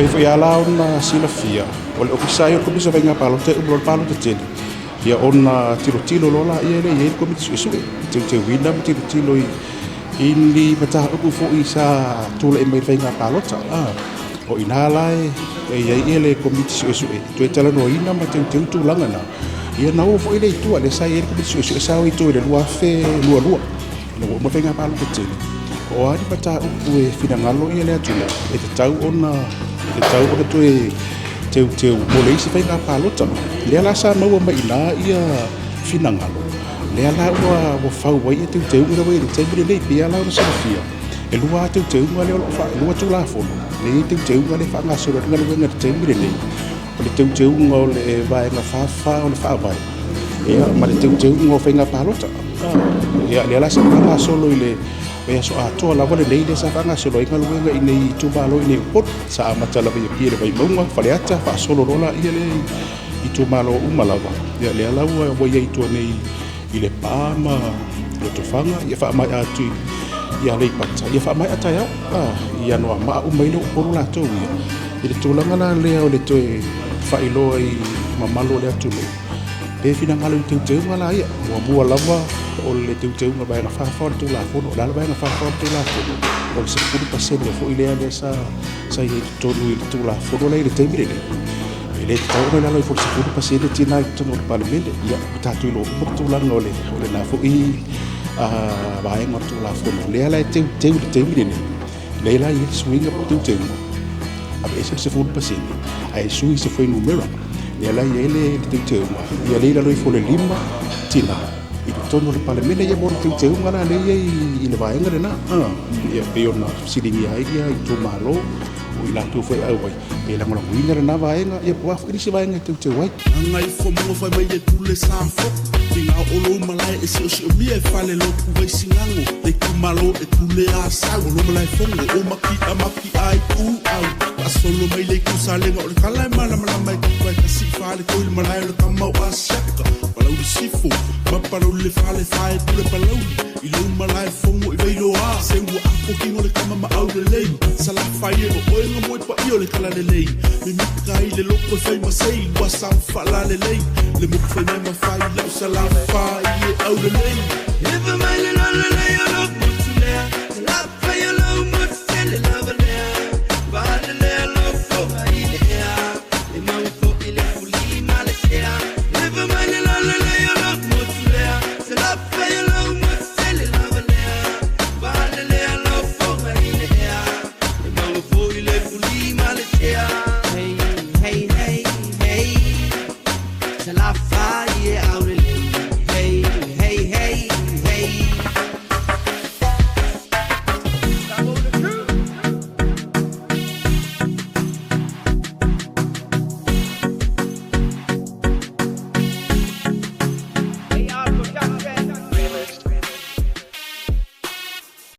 Pei foi lava la ona silafia, o le Ofisa lava ia o le Komisi o Faiga Palota e uma loa le palota tele, ia ona tilotilo loa laia lea i ai le Komiti Suesue, e teuteuina ma tilotilo i ni mataupu foi sa tulai mai i le faiga palota. O i ina la e i ai le Komiti Suesue e toe talanoaina ma teuteu tulaga na. Ia na o foi lea i tua, lea sa i ai le Komiti Suesue sa o i tua i le 2022 ina ua uma faiga palota tele. O a ni mataupu e finagalo le atunuu e tatau ona toe teuteu mo le isi faiga palota. Lea la sa maua mai i ina finagalo, lea la ua fau ai teuteuga lea ua i ai i le taimi lenei. E pei lava la ona silafia, e lua lava teuteuga lea o lo o e lua Tulafono lea e i ai teuteuga lea e faagasolo atu le galuega i le taimi lenei. O le teuteuga o le Vaega 44 o le Faavae, ia ma le teuteuga o faiga palota. Ia lea la sa faagasolo i le vaiaso atoa lava lenei lea sa faagasolo ai galuega i inei i itumalo i inei i Upolu. Sa amata lava i Apia i le Vaimauga, Faleata, faasolo loa laia lea i itumalo uma lava. Ia lea la ua i ai i tua nei i Lepa ma Lotofaga, ia faamaea atu i Aleipata, ia faamaea taeao i Anoamaa uma ai le Upolu latou ia. I le tulaga la lea o le toe faailoa i mamalu o le atunuu, pe finagalo i teuteuga la ia. Muamua lava o le teuteuga o le Vaega 44 o le Tulafono. O le a le Vaega 44 o le Tulafono? O le 10% foi lea sa i ai i totonu i le Tulafono la e i le taimi lenei. E le tatau ona i lalo ifo o le 10% tina i totonu o le Palemene. Ia, ua tatou iloa uma le tulaga o lena foi vaega o le Tulafono, lea la e teuteu i le taimi lenei, lea la e i ai le suiga po o teuteuga, aveese le 10% ae sui i se fuainumera. Lea la e i ai le teuteuga, ia le i lalo ifo o le 5 tina i totonu o le Palemene. Ia mo le teuteuga la lea e i ai i le vaega lena, ia pei ona fesiligia ai itumalo o i latou foi e auai, pe lagolagoina lena vaega, ia po o a foi nisi vaega e teuteu ai. Gagaifomauga fai mai e pule sa foku Tiga o lou malae e siosiomia e fale lotu Vaisigano le itumalo e pule Asau o lou malae fono o Makia maki ai u au Faasolo mai le itu Salega o le tala e malamalama e tupa e kasi i fale toi le malae o le tama o Asiata Palauli Sifo ma Palauli le fale fae pule Palauli i lou malae fono i Vailoa Se ua apo kino le tama ma aulelei Salafai e o oe nga moe paia o le talalelei Mimita ai le loto e fai ma sei Ua sao faalalelei Le moku fai mai ma fai lau Salafai e aulelei Efa mai le lalelei o